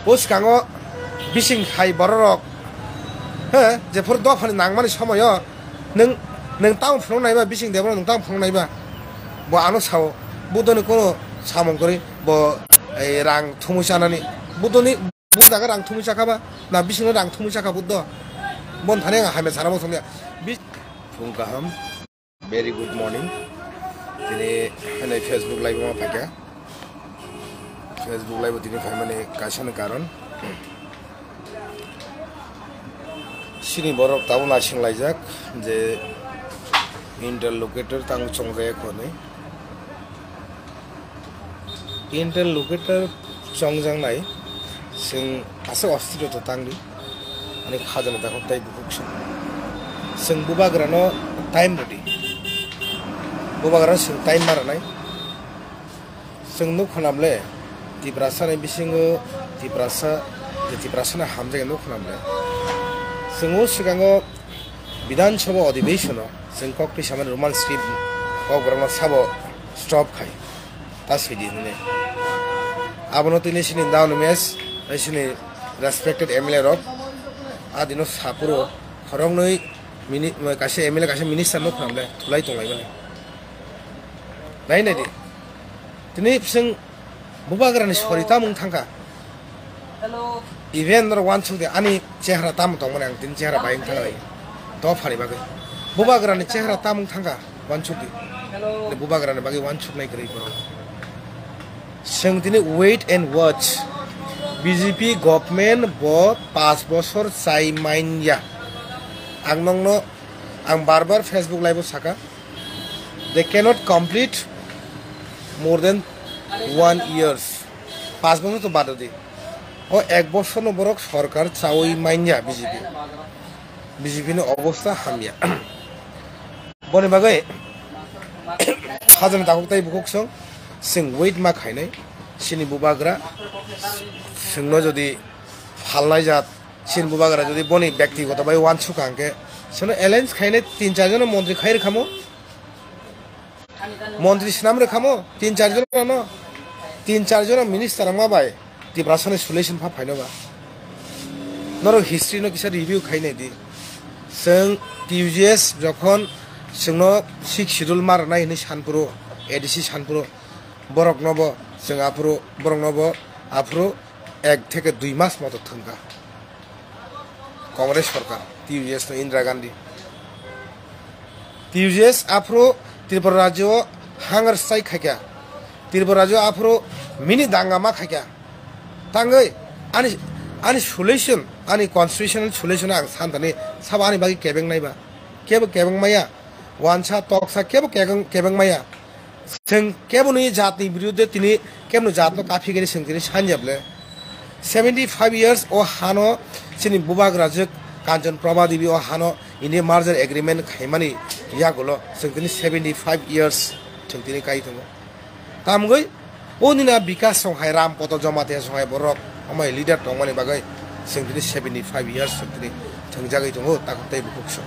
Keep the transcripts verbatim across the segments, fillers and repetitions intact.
O swkango bising hai bororok, he, jephuru dophani nangmani somoyo nwng, nwng tamo phunuk naiba, bising debra nwng tamo phunuk naiba, bo ano sao, Buddhoni kono samung kwrwi, bo, ei, rang thumwi chanani, Buddhoni, bo jaga rang thumwi chakha ba, na bisingno rang thumwi chakha Buddho, bon thani ang hamya sana bo songya. Bis- Phung kaham. Very good morning. Tini hwnwi Facebook live-o ma phaikha. Facebook live-o tini phaimani kaisani karon. Chini borok tabuk naising laijak je interlocutor tang chongjaya hwnwi. Interlocutor chongjaknai, chwng aswk ostiro to tangdi, ani khajani takhuk tei bukhuk song. Chwng bubagrano time rwdi, bubagrano chwng time ma rwnai. Chwng nuk khwnam le, Tiprasani bisingo Tiprasa, je Tiprasani hamjagwi nuk khwnam le. Chwng o swkango Bidhan Sabha Adhibeshon-o chwng kok twi samani Roman script kok borokno sabo stop khai. Ta sidi hwnwi. Abono tini sini down mes, tei sini respected M L A rok, a dino sapuro khoroknwi mini-, kaisa M L A, kaisa minister no khwnam le thulai tonglaimani. Nai nai di. Tini chwng bubagrani sori tamung thangkha. Even norok wansuk di, ani chehra tamo tongmani ang tini chehra bai wng thangkha lai. Dophani bagwi. Bubagrani chehra tamung thangkha, wansuk di. Bubagrani bagwi wansuknai kwrwi borok. Chwng tini wait and watch. B J P government bo paanch bosor chai manya. Ang nokno, ang bar bar Facebook live o saka. They cannot complete more than one years. Paanch bosor to bad di. O ek bosor no borok sorkar chawi manya B J P. B J P ni obostha hamya. Boni bagwi hajani takhuk tei bukhuk song, chwng wait ma khainai, chini bubagra, chwngno jodi phalnai jat, chini bubagra jodi boni byaktigoto bai wansuk hwnkhe, chwngno alliance khainai tin char jono montri khai rwkhamo, montri swnam rwkhamo, tin char jono, tin char jono minister wngma bai. Tiprasani solution pha phaino ba. Norok history no kisa review khai nai di. Chwng T U J S jokhon chwngno sixth schedule ma rwnai hwnwi sanphuru, A D C sanphuru, borokno bo chwng aphuru, borokno bo aphuru ek theke dui mas moto thwngkha. Congress sorkar, T U J S no Indira Gandhi. T U J S aphuru Tripura rajyo o hunger strike khaikha. Tripura rajyo aphuru mini danga ma khaikha. Tangwi ani, ani solution, ani constitutional solution ang santani sabo ani bagwi kebeng naiba. Kebo kebeng maya, wansa toksa kebo kebeng, kebeng maya. Chwng keboni jatni biruddhe tini keboni jatno kaphigani chwng tini sanya ble. Seventy five years o hano chini bubagrajwk Kanchan Prabha Devi o hano India merger agreement khaimani yagulo chwng tini seventy five years chwng tini kai tongo. Tamgwi o nina Bikas song hai Ram Poto Jamatia song hai borok omai leader tongmani bagwi chwng tini seventy five years chwng tini thwngjagwi tongo takhuk tei bukhuk song.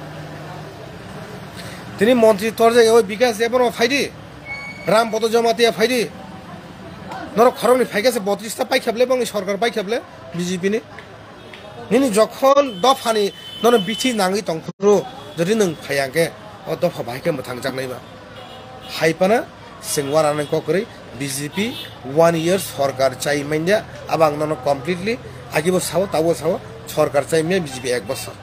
Tini montri torjak o Bikas Debbarma phaidi. Ram Poto Jamatia phaidi. Norok khoroknwi phaikha se botris ta paikha ble, bongni sorkar paikha ble B J P ni. Nini jokhon dophani nono bithi nangwi tongphuru, jodi nwng phaiya hwnkhe o dopha bahai khe mwthangjaknai ba. Hai phano chwng uanani kok kwrwi B J P one year sorkar chai manya, abo ang nono completely agibo sao, tabo sao, sorkar chai manya B J P ek bosor.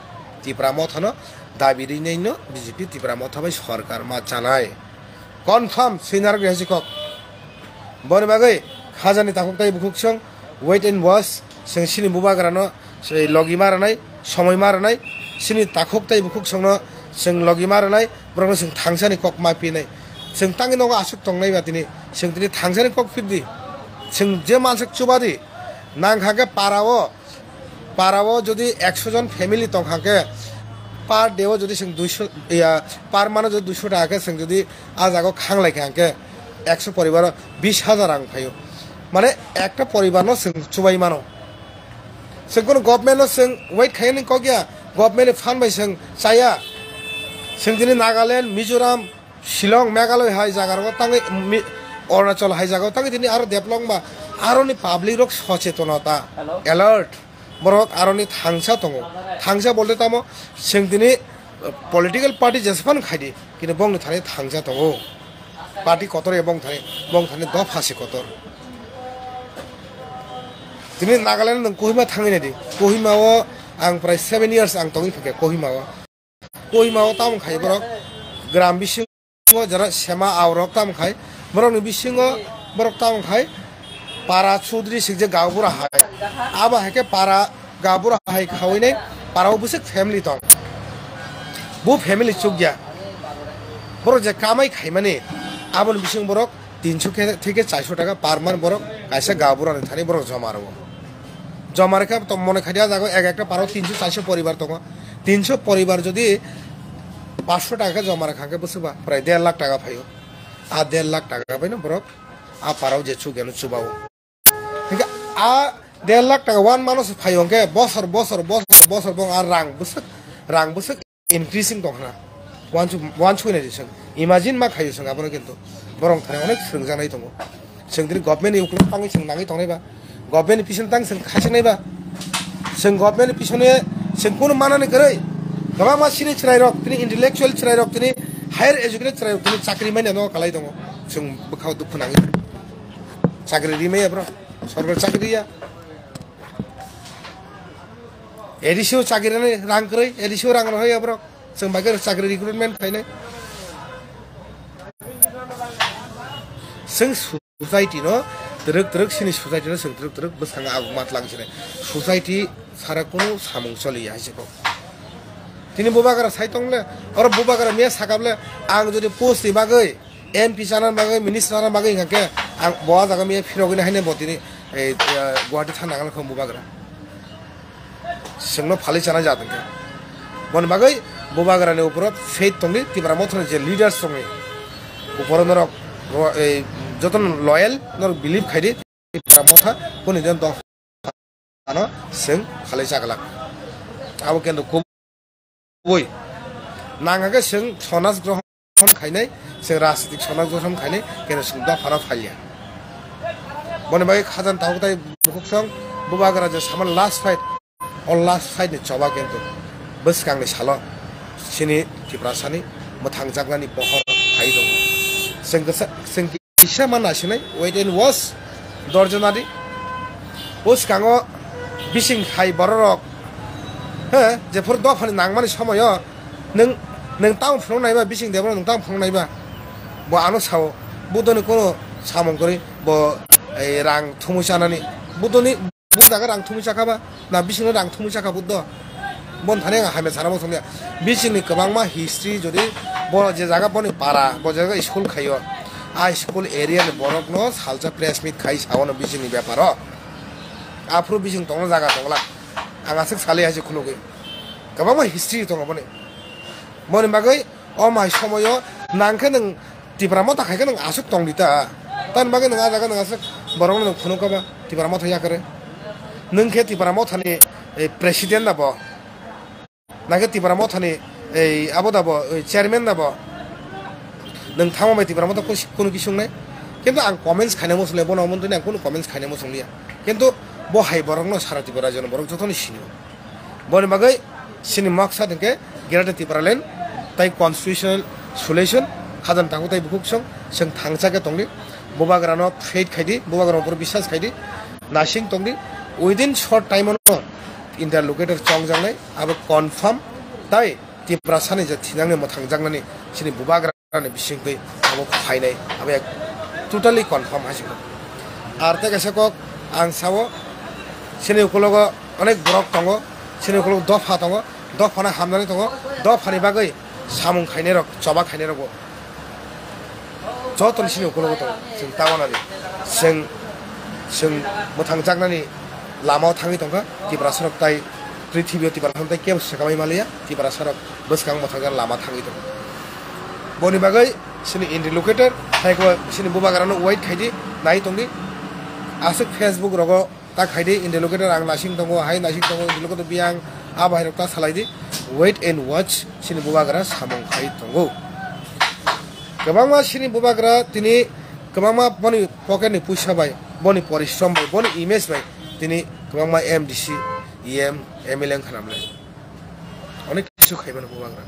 Tipra Mothano dabi rinaino B J P Tipra Motha bai sorkar ma chanai. Confirm swinar gwi hai kok. Boni bagwi khajani takhuk tei bukhuk song wait and watch, chwng chini bubagrano se logi ma rwnai, somoi ma rwnai, chini takhuk tei bukhuk songno chwng logi ma rwnai, borokno chwng thangsani kok ma pinai. Chwng tangwi nogo aswk tongnai ba tini, chwng tini thangsani kok phirdi, chwng je mansuk chubadi, nang kha khe para o, para o jodi ekso jon family tong kha khe, per day o jodi chwng duiso, ya, per month o jodi duiso taka khe chwng jodi a jaga o khang lai kha khe, ekso poribar o bis hajar rang phaio. Mane ekta poribar no chwng chubai mano. Chwng kono government no chwng wait khainani kok ya, government ni fund bai chwng chaya. Chwng tini Nagaland, Mizoram, Shillong, Meghalaya hai jaga rogo tangwi mi-, Arunachal hai jaga o tangwi tini aro develop wngma Aroni public rok sochetonota, alert. Borok aroni thangsa tongo. Thangsa bolte tamo, chwng tini, uh, political party jesphano khaidi, kintu bongni thani thangsa tongo. Party kotor ya bong thani, bong thani dopha se kotor. Tini Nagaland nwng Kohima thangwi naidi. Kohima o ang prai seven years ang tongwi phikha Kohima o. Kohima o tamo khai borok gram bisingo jara sema aurok tamo khai. Borokni bisingo borok tamo khai para chudri sikje gaubura hai. Abo hai khe para gaubura hai khawinai para o bwswk family tong. Bo family chukya. Borok je kamai khaimani aboni bising borok tinso khe theke charso taka per month borok kaisa gaburani thani borok joma rwo. Joma rwkhe to mone khaidi a jaga ek ekta paro tinso charso poribar tongo. Tinso poribar jodi paanso taka khe joma rwkha khe bwswkba prai der lakh taka phaio. A der lakh taka baino borok a parao je chugeno chubao. Hingke a der lakh taka one month o se phaio hingke bosor, bosor, bosor, bosor bong a rang bwswk, rang bwswk increasing tong khna. Wansuk, wansuk nai chwng. Imagine ma khaio chwng abono kintu. Borok thani onek swrwngjaknai tongo. Chwng tini government ni ukuluk tangwi chwng nangwi tongnai ba. Government ni pisono tang chwng khaijaknai ba. Chwng government ni pisono chwng kunu manani kwrwi. Kwbangma sini chwrairok, tini intellectual chwrairok, tini higher educated chwrairok, tini chakri manya no kalai tongo. Chwng bwkhao dukhu nangwi. Chakri rimaya bro. Sorkar chakri ya. A D C o chakri rani rang kwrwi, A D C o rang rwya borok. Chwng bai khe chakri recruitment khainai. Chwng society no twrwk twrwk sini society no chwng twrwk twrwk bwskango ago mat lang sinai. Society sara kunu samung choliya hai se kok. Tini bubagra sai tong le, oro bubagra miya sakap le, ang jodi post ni bagwi M P chana bagwi, minister chana bagwi hingkha khe ang bo a jaga miya phirogwi haino bo tini, eh, eh, Guwahati thang nang khe bubagra. Chwngno phalwi chana jat hingkhe. Boni bagwi bubagrani uporo faith tongdi, Tipra Mothani je leaders tongdi. Uporo norok ro-, eh, jotono loyal, norok believe khaidi, Tipra Motha, kuni den dopha. Ano chwng khalai chaglak. Abo kendo kubui. Nang hake chwng sonas grohon khainai, chwng rajnitik sonas grohon khainai, kendo chwng dophano phalya. Boni bagwi khajang tabuk tai bukhuk song, bubagra je saman last fight, o last fight ni choba kendo bwskangni salo chini Tiprasani mwthangjaknani pohor phai tongo. Chwng kisa, chwng Kisa ma nasinai, wait and watch, dorjonadi. O swkango bising hai bororok, he, jephuru dophani nangmani somoyo, nwng, nwng tamo phunuk naiba, bising debra nwng tamo phunuk naiba, bo ano sao, budoni kono samung kwrwi, bo, ei, rang thumwi chanani, budoni. Bo jaga rang thumwi chakha ba? Na bisingno rang thumwi chakha buddo? Bon thani ang hamya sana muchungya. Bisingni kwbangma history jodi bo je jaga boni para, bo jaga school khaio. A school area ni borokno salsa press meet khai saono bisingni beparo. Aphuru bising tongna jaga tongla. Ang aswk salai hai se khunugwi. Kwbangma history tongo boni. Boni bagwi O mai somoyo nang khe nwng Tipra Motha khai khe nwng aswk tong di ta. Tamni bagwi nwng a jaga nwng aswk borokno nwng phunuk kha ba Tipra Motha yakarwi. Nwng khe Tipra Mothani, eh, president na bo? Nang khe Tipra Mothani, eh, abo da bo, eh, chairman na bo? Nwng thangma bai Tipra Motha kunu kisi wngnai. Kintu ang comments khaina muchung liya, bono omontoni ang kunu comments khaina muchung liya. Kintu bo hai borokno sara Tripura rajyoni borok jotono sinio. Boni bagwi chini maksad hwnkhe Greater Tipraland tai constitutional solution, khajang tabuk tai bukhuk song, chwng thangcha khe tongdi, bubagrano faith khaidi, bubagrano upor biswas khaidi, nasing tongdi, within short time-o interlocutor chongjaknai, abo confirm, tai Tiprasani je thinangni mwthangjaknani chini bubagra ni bisingtwi abo phainai, abo ek totally confirm hai se kok. Ar tei kaisa kok ang sao, chini ukulogo onek borok tongo, chini ukulogo dopha tongo, dophano hamnani tongo, dophani bagwi samung khainai rok, choba khainai rok bo joto ni chini ukulogo tongo, chwng ta wanadi. Chwng, chwng mwthangjaknani lama o thangwi tongkha, Tiprasa rok tai prithibi o Tiprasa rok tai kebo swkamwi maliya, Tiprasa rok bwskang mwthangjaknani lama thangwi tongo. Boni bagwi chini interlocutor, hai khe chini bubagrano wait khaidi, nai tongdi. Aswk Facebook rogo ta khaidi, interlocutor ang nasing tongo, hai nasing tongo, interlocutor biyang, a bahai rok ta salaidi. Wait and watch, chini bubagra samung khai tongo. Kwbangma chini bubagra tini kwbangma boni pocket ni puisa bai Boni porishrom bai, boni image bai tini kwbangma M D C, E M, M L A wngkha namle. Onek kisu khaimano bubagra.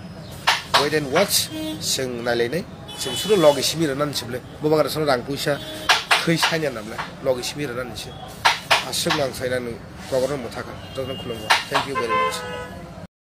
Wait and watch, chwng nailainai. Chwng suro logi simi rwnani se bwle. Bubagra sono rang puisa thwi saina namle. Logi simi rwnani se. Aswk ang saina nwng kokrok mwthakha. Jotono khulumgo. Thank you very much.